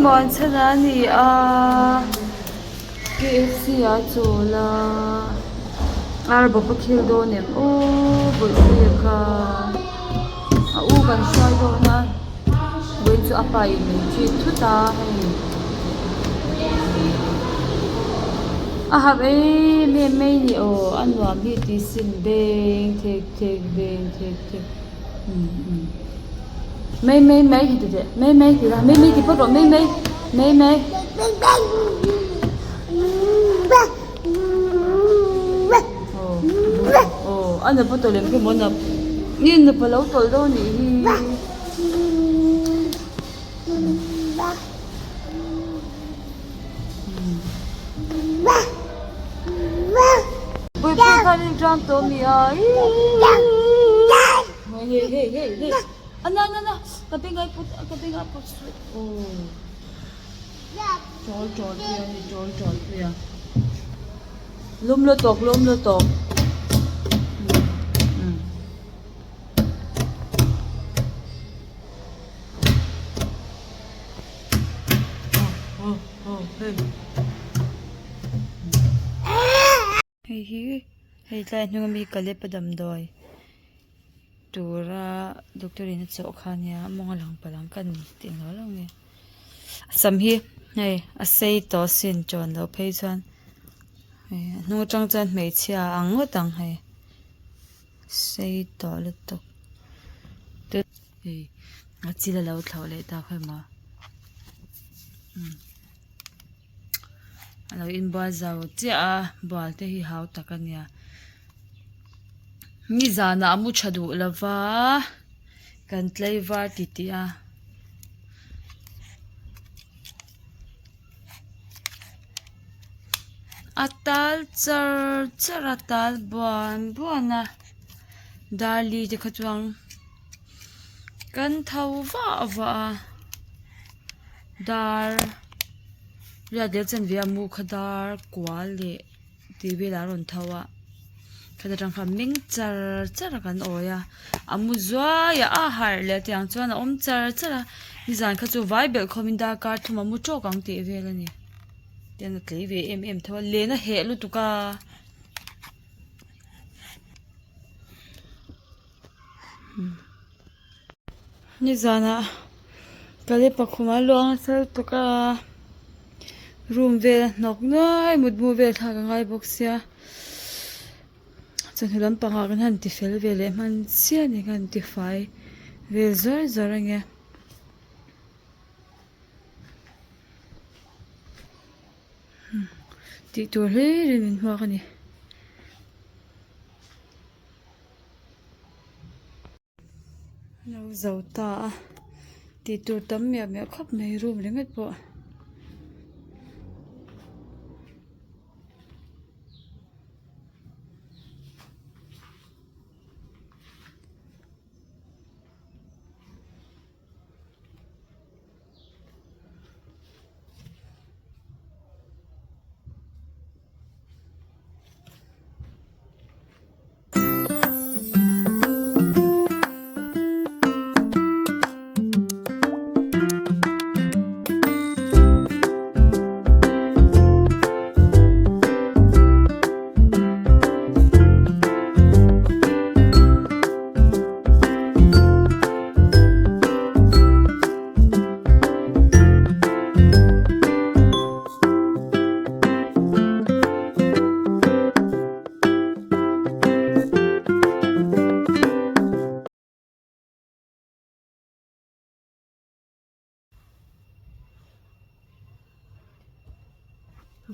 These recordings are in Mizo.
Muanchhana a ni a KFC ah a chawl a ar bawp a khel dawn em aw bawihpuia kha a u kan hruai dawn a vawiin chu a pa in min treat thut a hei a harh em em mai a ni aw a nuam hi tih sin beng thek thek beng thek thek umm umm mai mai mai hi ti teh mai mai ti la mai mai ti phawt rawh mai mai mai mai. Aw a nupa tawlh em khi maw nap nge nupa lo tawlh dawn anih hi. Puipui khan in tang tawh ami a hei hei hei hei ana ana ana ka beng a put ka beng a put suh aw chawl chawl pui a ni chawl chawl pui a lum lutuk lum lutuk umm. Hei hi hei tlai hnung ami Kalepa damdawi tura doctor in a chawh kha ania mawng a lang palh ang ka ni tih ang lo lo nge a sam hi hei a sei tawh asin chawn loh phei chuan hei a hnung atang chuan hmeichhia a ang ngawt ang hei sei tawh lutuk. Hei a chil a lo thlauh leh tak khawi maw umm a lo inbual zo chiah a bual te hi hau tak a nia nizanah a mu tha duh lo va kan tlaivar titih a. A tal char char a tal buan buan a darli te kha chuan kan tho vah vah a dar riat leh chanve a mu kha dar kual leh tih velah a rawn tho a khata tang khan meng char char a kan awi a a mu zuai a a harh leh tiang chuan a awm char char a nizan kha chu vai belh khawmin darkar thum a mu tawk ang tih vel a ni tian a tlei ve em em tho a len a heh lutuk a. Nizanah Kalepa khumah luang a sal tuk a room vel a hnawk nuai mutmu vel thlak a ngai bawk sia chawhnu lampangah kan han ti fel ve leh hman chiah a ni kan han ti fai vel zawr zawr a nia. Tih tur hlir in min hmuak a ni. Lo zo ta a tih tur tam miah miah khawp mai room ringawt pawh.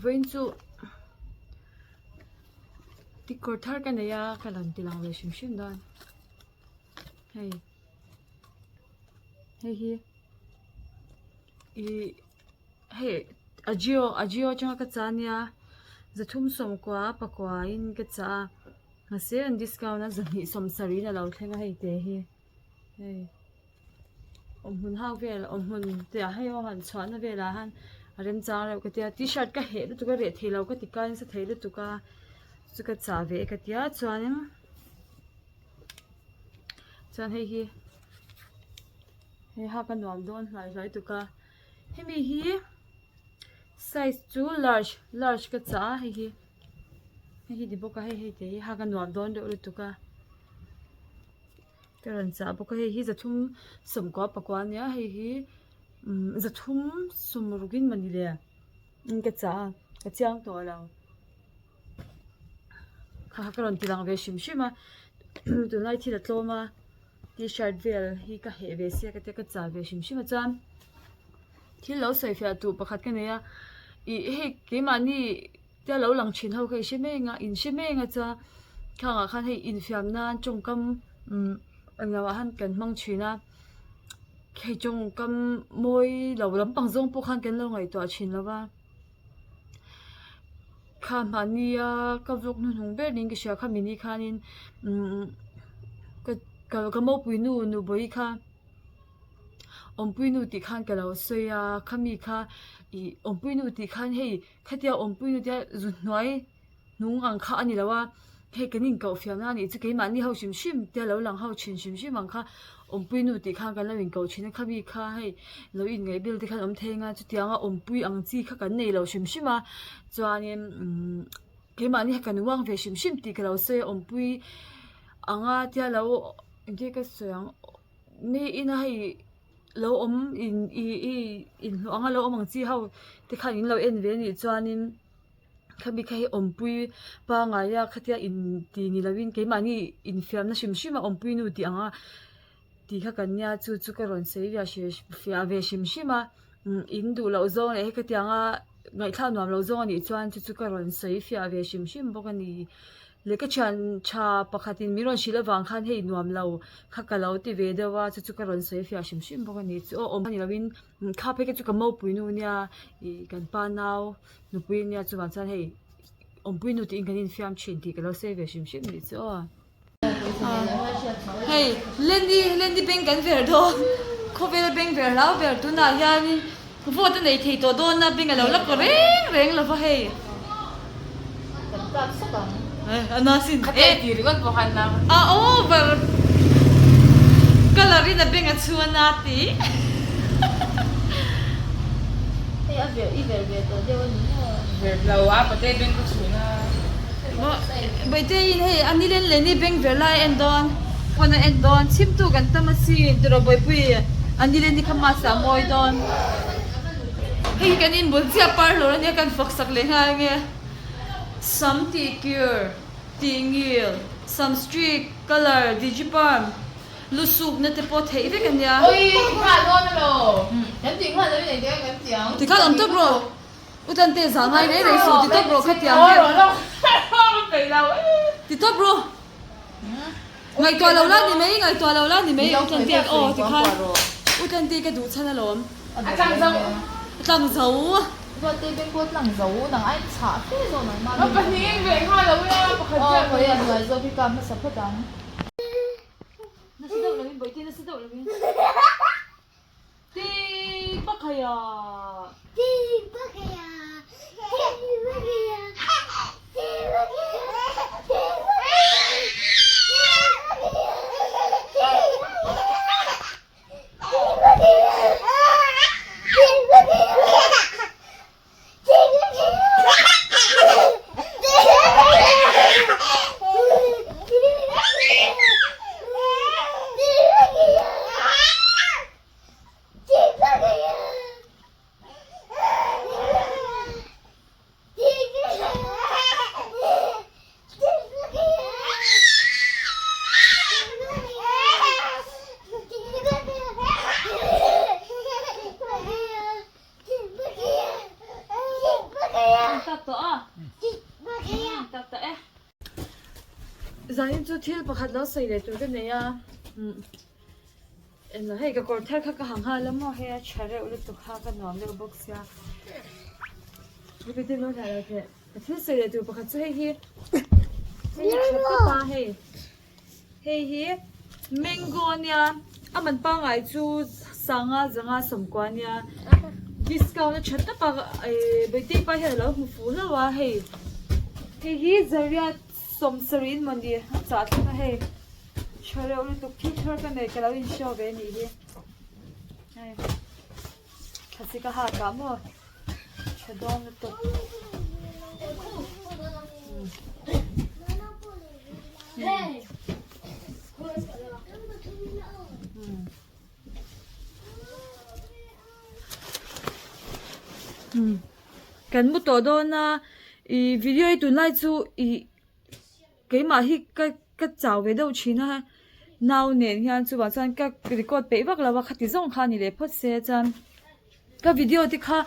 Vawiin chu tikawr thar ka nei a ka rawn ti lang ve hrim hrim dawn hei hei hi ihh hei ajio ajio atanga ka chah ania zathum sawmkua pakua in ka chah a mahse an discount a zahnih sawmsarih in alo thleng a hei te hi hei. Awmhmun hau vel awmhmun te ah hei aw han chhuahna velah han a remchang reuh ka tia t-shirt ka heh lutuk a reh theilo ka ti kai nasa thei lutuk a chu ka chah ve ka tia chuanin chuan hei hi hei hak a nuam dawn hlai hlai tuk a. Hemi hi size chu large large ka chah a hei hi hei hi ni bawk a hei hei te hi hak a nuam dawn deuh lutuk a ka rawn chah bawk a hei hi zathum sawmkua pakua ania hei hi umm zathum sawmruk in mawni le ka chah a ka chiang tawh lo. Kha ka rawn ti lang ve hrim hrim a tunlai thil a tlawm a t-shirt vel hi ka heh ve sia ka tia ka chah ve hrim hrim a chuan thil lo sawi fiah tur pakhat ka nei a ih hei keimahni te lo lang thin ho kha i hre mek a in hre mek a chuan khang ah khan hei infiam nan tawngkam umm englo ah khan kan hmang thin a hei tawngkam mawi lo lampang zawng pawh khan kan lo ngaihtuah thin lo va. Kha mahnia ka vlog hnuhnung ber niin ka hria kha mini khanin umm ka ka mopui nu nubawi kha awmpui nu tih khan ka lo sawi a khami kha ih awmpui nu tih khan hei khatia awmpui nu tia zu hnuai hnung ang kha a ni lo a. Hei kan inkoh fiamna anih chu keimahni ho hrim hrim te a lo lang ho thin hrim hrim ang kha awmpui nu tih khan kan lo inkoh thin a khami kha hei lo inngaih bil te khan awm thei anga chutianga awmpui ang chi kha kan nei lo hrim hrim a chuanin umm keimahni kha kan uang ve hrim hrim tih ka lo sawi a awmpui anga tia lo engtin nge ka sawi ang mi ina hei lo awm in ih ih inhlawh anga lo awm ang chi ho te khan in lo en ve anih chuanin. Khami kha hi awmpui pangaia khatia in ti ni lovin keimahni infiamna hrim hrim a awmpui nu tih ang a tih kha kan nia chu chu ka rawn sawi ve fiah ve hrim hrim a in duh loh zawng leh hei khatianga ngaihthlak nuam loh zawng anih chuan chu chu ka rawn sawi fiah ve hrim hrim bawk a ni leh ka thian tha pakhatin min rawn hrilh avang khan hei nuam lo kha ka lo ti ve deuh a chu chu ka rawn sawi fiah hrim hrim bawk a ni chu aw awm a ni lovin kha phei kha chu ka mopui nu nia ih kan pa nau. Nupui nia chuvang chuan hei awmpui nu tiin kan infiam thin tih ka lo sawi ve hrim hrim nih chu aw. Hei Lenny Lenny bank kan ver dawn khawvel bank ver hlau ber tunah hianin vote a nei thei tawh dawn a bank a lo la kaw reng reng lo va hei. Kan tlak sak ang. A na sin. Khatia i ti ringawt pawh khan na. A over colour in a bank a chhuan a ti. Hei a ver i ver ve tawh deuh a ni maw? Ver lo a pate bank ka chhun a. Bawihteiin hei a nilen leh ni bank ver lai a en dawn pawn a en dawn chhimtu kan tam asin tiraw Bawihpui a nilen ni kha mask ah a mawi dawn. Hei hi kan inbul chiah parlour ania kan fak sak leh nghal nge. Sam tih cure, tih ngil, sam streak, colour, digiperm, lu sukna te pawh theih vek ania. Oi ti nghal dawn elaw? Kan tih nghal loin engtiang kan ti ang? Ti khan awm tawp rawh. U Tante zah ngai rei rei suh ti tawp rawh khatiang hian. Ti tawp rawh. Ngaihtuah lo la ni mai, ngaihtuah lo la ni mai U Tlante aw ti khan U Tlante ka duh chhan alawm. A tlang zo. A tlang zo. Ruatte beng pawh tlang zo nang a in chhah fe zawk nang mah. Pahnih in ve nghal lo ila pakhat chiah. Aw khawi a hnuai zawk hi ka hmasa phawt ang. Nasa deuh lo in bawihte nasa deuh lo in. Ti pakhaya. Ti pakhaya. Ti pakhaya. Ti pakhaya. Ti Zanin chu thil pakhat lo sawi leh tur ka nei a. Englo hei ka kawr thar kha ka ha nghal a maw hei a tha reuh lutuk kha ka nuam deuh bawk sia Ruby te lo thlah lo teh ka thil sawi leh tur pakhat chu hei hi hei hi tha tawp a hei hei hi mango ania a man pangngai chu sanga zanga sawmkua ania discount a tha tawp a eh Bawihtei pa hian a lo hmu fuh hlauh a hei hei hi zariat sawmsarih in mawni a chah thleng a hei. Tha reuh lutuk thil thar ka nei ka lo in show ve anih hi. Hei. Thlasik a hak ah maw tha dawn lutuk. Kan mu tawh dawn a ih video hi tunlai chu ih keimah hi ka ka chau ve deuh thin a nau nen hian chuvang chuan ka record peih vak lo a khati zawng kha a ni leh phawt se chuan ka video te kha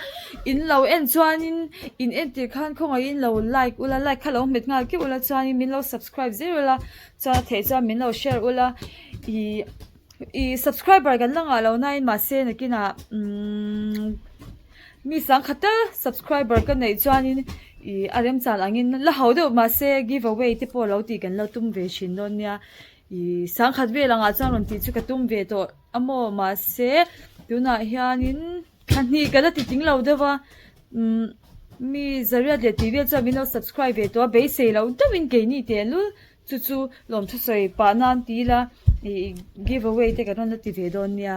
in lo en chuanin in entir khan khawngaihin lo like ula like kha lo hmet nghal keuh ula chuanin min lo subscribe zel ula chuan a theih chuan min lo share ula ih ih subscriber kan la ngah lo nain mahse nakinah umm mi sangkhat tal subscriber ka neih chuanin ih a remchan angin la ho deuh mahse give away te pawh lo tih kan lo tum ve thin dawn nia ih sangkhat vel angah chuan rawn tih chu ka tum ve tawh a maw mahse tunah hianin thla hnih ka la ti tling lo deuh a umm mi zariat leh tih vel chuan min lo subscribe ve tawh a beisei loh deuhin keini teh lul chu chu lawmthu sawi pah nan ti ila ih give away te kan rawn la ti ve dawn nia.